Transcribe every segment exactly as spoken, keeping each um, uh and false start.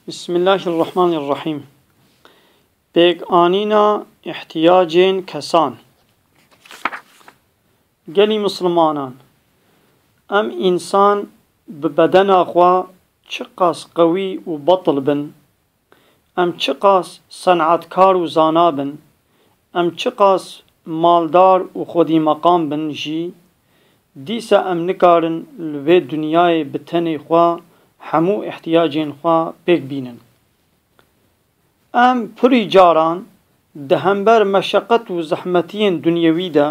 Bismillahirrahmanirrahîm. Pêkanîna îhtiyacên kesan. Gelî mislimanan, em însan bi bedena xwe çiqas qewî û betil bin, em çiqas senatkar û zana bin, em çiqas maldar û xwedî meqam bin jî, dîsa em nikarin li vê dinyayê bi tenê xwe hemû îhtiyacên xwe pêk bînin. Em pirî caran di hember meşeqet û zehmetiyên dinyewî de,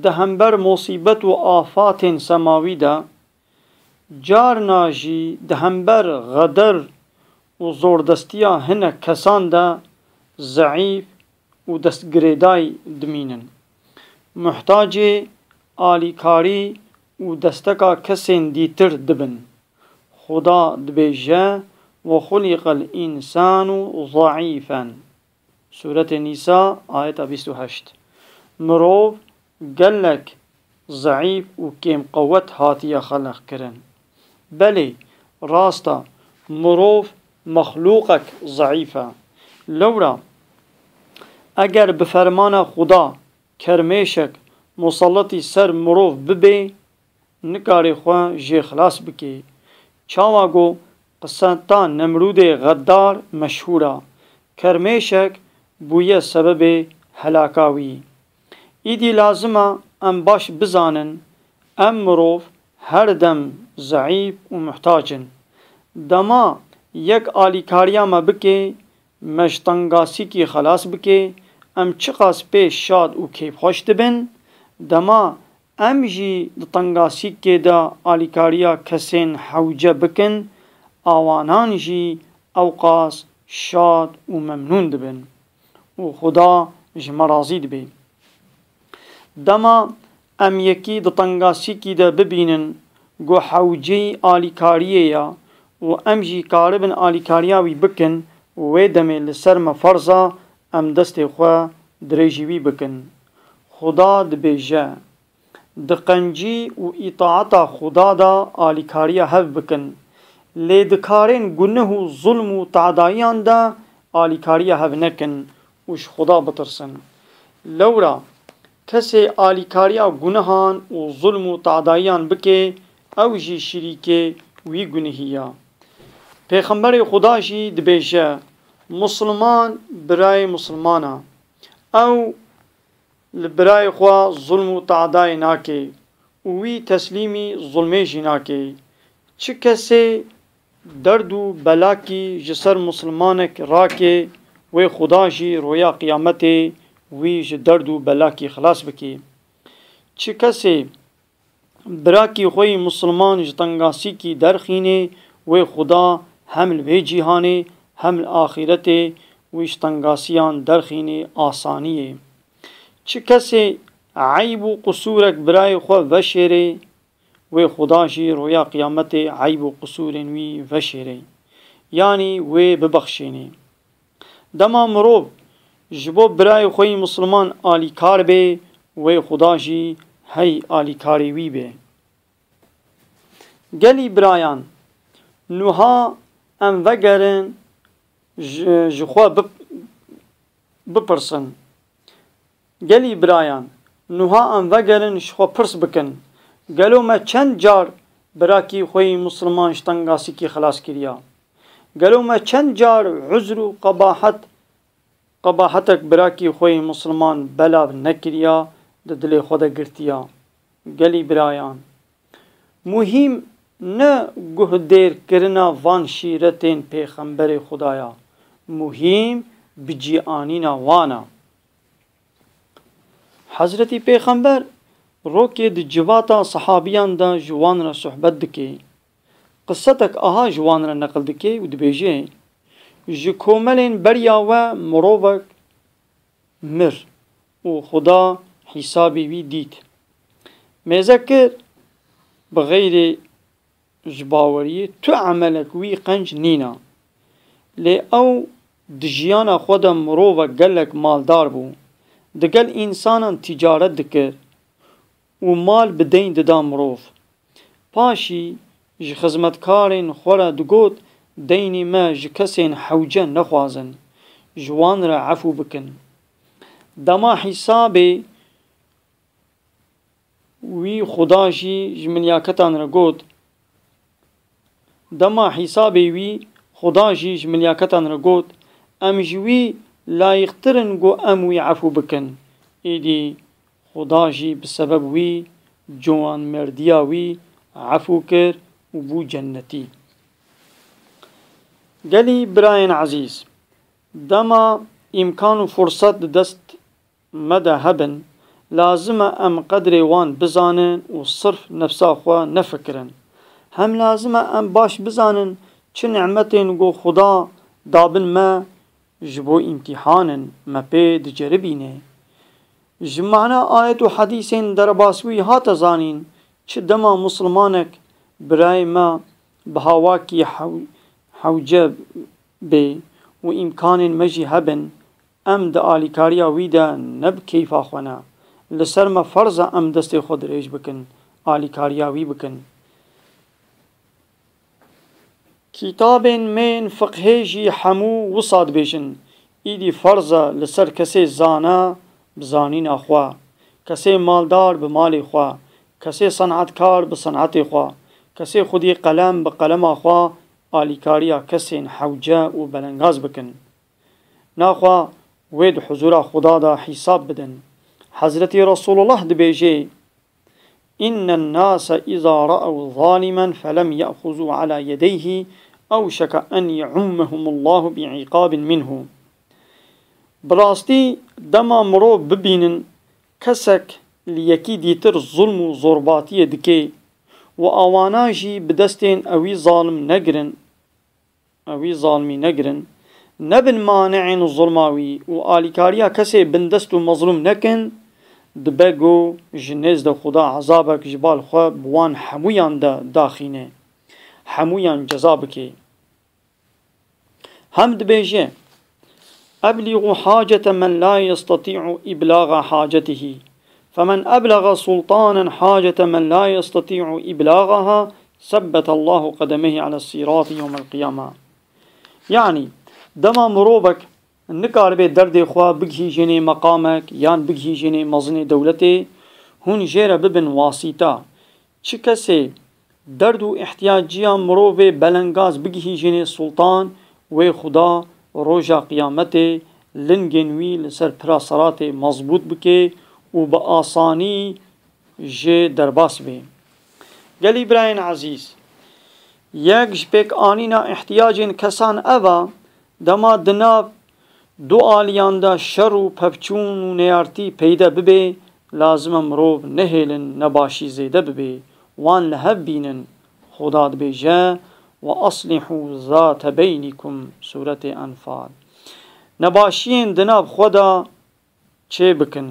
di hember mosîbet û afatên semawî de, carna jî di hember xeder û zordestiya hinek kesan de zeîf û destgirêdayî dimînin. Muhtacê alîkarî û desteka kesên dîtir dibin. Xuda dibêje, "Ve xuliqel însanu zeîfen." Sûretê Nîsa, ayeta bîst û heşt. Mirov gelek zeîf û kêmqewet hatiye xeleqkirin. Belê, rast e, mirov mexlûqek zeîf e. Lewra, eger bi fermana Xuda kermêşek musalletî ser mirov bibê, nikarê xwe jê xilas bikê. Çawa ku qiseta Nemrûdê xedar meşhûr e, kermêşek bûye sebebê helaka wî. Îdî lazim e em baş bizanin, em mirov her dem zeîf û muhtac in. Dema yek alîkariya me bike, me ji tengasîkî xelas bike, em çiqas pê şad û kêfxweş dibin, dema em jî di tengasîkê de alîkariya kesên hewce bikin, awanan jî ewqas şad û memnûn dibin û Xuda ji me razî dibe. Dema em yekî di tengasîkî de bibînin ku hewceyî alîkariyê ye û em jî karibin alîkariya wî bikin, wê demê li ser me ferz e em destê xwe dirêjî wî bikin. Xuda dibêje, di qencî û îtaeta Xuda de alîkariya hev bikin. Lê di karên guneh û zulm û tadayiyan de alîkariya hev nekin û ji Xuda bitirsin. Lewra kesê alîkariya gunehan û zulm û tadayiyan bike, ew jî şirîkê wî gunehî ya. Pêxemberê Xuda jî dibêje, Musliman birayê Musliman e. Ew li birayê xwe zulm û tadayê nake û wî teslîmî zulmê jî nake. Çi kesê derd û belakî ji ser Muslimanek rake, wê Xuda jî roya Qiyametê wî ji derd û belakî xilas bike. Çi kesê birakî xwe yî Musliman ji tengasîkî derxînê, wê Xuda hem li vê cîhanê hem li axîretê wî ji tengasiyan derxînê asaniyê. Çi kesê eyb û qusûrek birayê xwe veşêrê, wê Xuda jî roya Qiyametê eyb û qusûrên wî veşêrê, yanî wê bibexşênê. Dema mirov ji bo birayê xwe yî Misliman alîkar bê, wê Xuda jî hey alîkarê wî bê. Gelî birayan, nuha em vegerin ji, ji xwe bip-, bipirsin. Gelî birayan, nuha em vegerin ji xwe pirs bikin, gelo me çend car birakî xwe yî Misliman ji tengasîkî xilas kiriya? Gelo me çend car uzr û qebahet, qebahetek birakî xwe yî Misliman belav nekiriya, di dilê xwe de girtiya? Gelî birayan, muhîm ne guhdêrkirina van şîretên pêxemberê Xuda ya, muhîm bicîanîna wan e. Hezretî Pêxember rokê di civata sehabiyan de ji wan re sohbet dike. Qisetek aha ji wan re neqil dike û dibêje, Ji komelên beriya we mirovek mir û Xuda hîsabê wî dît. Mêze kir, bi xeyrê ji baweriyê tu emelek wî qenc nîna. Lê ew di jiyana xwe de mirovek gelek maldar bû. Digel însanan tîcaret dikir û mal bi deyn dida mirov. Paşî ji xizmetkarên xwe re digot, deynê me ji kesên hewce nexwazin, ji wan re efû bikin. Dema hîsabê wî Xuda jî ji milyaketan re got, Dema hîsabê wî Xuda jî ji milyaketan re got, Em ji wî layiqtir in ku em wî efû bikin. Êdî Xuda jî bi sebeb wî ciwanmerdiya wî efû kir û bû cennetî. Gelî birayên ezîz, dema îmkan û fursat di dest me de hebin, lazim e em qedrê wan bizanin û sirf nefsa xwe nefikirin. Hem lazim e em baş bizanin çi nîmetên ku Xuda dabin me ji bo îmtîhan in, me pê diceribîne. Ji mana ayet û hedîsên derbasbûyî hate zanîn, çi dema mislimanek birayê me bi hawakî hew-, hewce bê û îmkanên me jî hebin, em di alîkariya wî de ne bi keyfa xwe ne. Li ser me ferz e em destê xwe dirêj bikin, alîkariya wî bikin. Kitabên me yên fiqhê jî hemû wisa dibêjin, Îdî ferz e li ser kesê zana bi zanîna xwe, kesê maldar bi malê xwe, kesê senatkar bi senatê xwe, kesê xwedî qelem bi qelema xwe alîkariya kesên hewce û belengaz bikin. Naxwe wê di huzûra Xuda de hîsab bidin. Hezretî Resulullah dibêje, "Înnen nase îza ra'ew zalimen felem ye'xuzû ala yedeyhî ewşeke en ye'ummehumullahu bi îqabin minhu." Bi rastî dema mirov bibînin kesek li yekî dîtir zulm û zorbatiyê dike û awana jî bi destên ewî zalim negirin, ewî zalimî negirin, nebin maneên zulma wî û alîkariya kesê bindest û mezlûm nekin, dibe ku ji nêzde Xuda ezabek ji bal xwe bi wan hemûyan de daxîne, hemûyan ceza bike. Hem dibêje, "Eblîxû hacete men la yestatî'u îblâxa hacetihî. Femen eblexa sultanen hacete men la yestatî'u îblâxaha, sebbetallahu qedemehî ala sîratî yewmel qiyame." Yanî, dema mirovek nikaribe derdê xwe bigihîjênê meqamek yan bigihîjênê mezinê dewletê, hûn jê re bibin wasîta. Çi kesê derd û îhtiyaciya mirovê belengaz bigihîjênê sultan, wê Xuda roja qiyametê lingên wî li ser pira seratê mezbût bike û bi asanî jê derbas bê. Gelî birayên ezîz, yek ji pêkanîna îhtiyacên kesan ev e, dema di nav du aliyan de şer û pevçûn û neyartî peyde bibe, lazim e mirov nehêlin nebaşî zêde bibe, wan li hev bînin. Xuda dibêje, "Ve aslihû zate beynîkum", Sûretê Enfal. Nebaşiyên di nav xwe de çê bikin.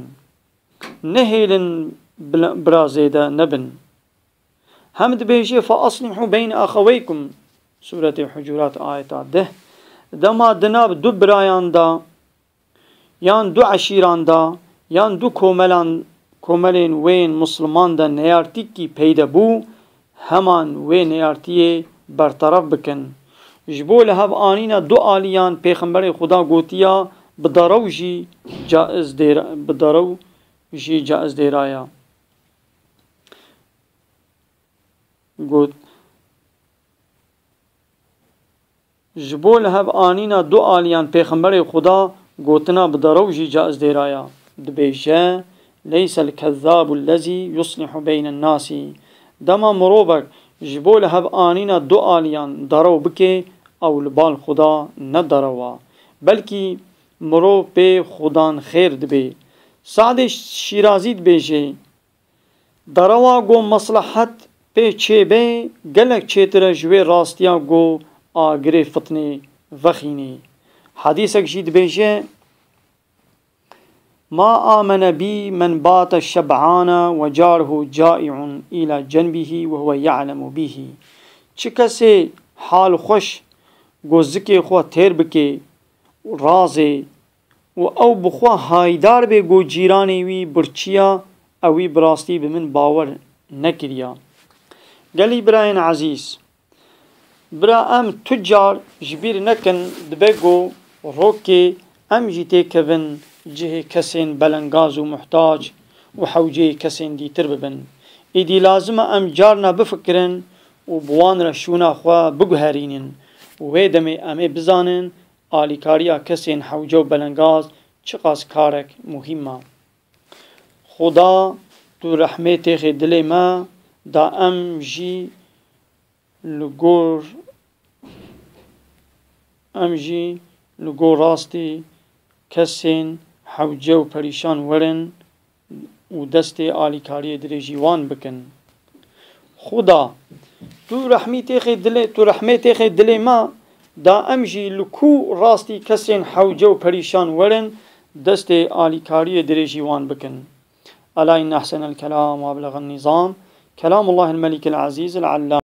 Nehêlin bila-, bira zêde nebin. Hem dibêje, "Fe aslihû beyne axeweykum", Sûretê Hucurat ayeta deh. Dema di nav du birayan de, yan du eşîran de, yan du komelan, komelên wên misliman de neyartîkî peyde bû, heman wê neyartiyê berteref bikin. Ji bo li hev anîna du aliyan Pêxemberê Xuda gotiya, "Bi derew jî caiz dêra-, bi derew jî caiz dêraya." Got, ji bo li hev anîna du aliyan Pêxemberê Xuda gotina bi derew jî caiz dêraya. Dibêje, "Leysel kezzabu lezî yuslihu beynen nasî." Dema mirovek ji bo li hev anîna du aliyan derew bike, ew li bal Xuda ne derew a. Belkî mirov pê Xudan xêr dibe. Sadê Şîrazî dibêje, Derewa ku meslehet pê çêbe, gelek çêtir e ji wê rastiya ku agirê fitnê vexînê. Hedîsek jî dibêje, "Ma amene bî men bate şeb'ana ve caruhu cai'un îla cenbihî ve huve ya'lemu bihî." Çi kesê halxweş ku zikê xwe têr bike, razê û ew bi xwe haydar bê ku cîranê wî birçiya, ew wî bi rastî bi min bawer nekiriya. Gelî birayên ezîz, Bira em tu car ji bîr nekin, dibe ku rokê em jî têkevin cihê kesên belengaz û muhtac û hewceyê kesên dîtir bibin. Êdî lazim e em carna bifikirin û bi wan re şûna xwe biguherînin. Wê demê em ê bizanin alîkariya kesên hewce û belengaz çiqas karek muhîm e. Xuda, tu rehmê têxê dilê me, da em jî li gor, em jî li gor rastî kesên hewce û perîşan werin û destê alîkariyê dirêjî wan bikin. Xuda, tu rehmî têxê dilê, tu rehmê têxê dilê me, da em jî li ku rastî kesên hewce û perîşan werin, destê alîkariyê dirêjî wan bikin. Ela inne ehsenel kelam ve eblegan nizam, kelamullahil melikil azîzil allâm.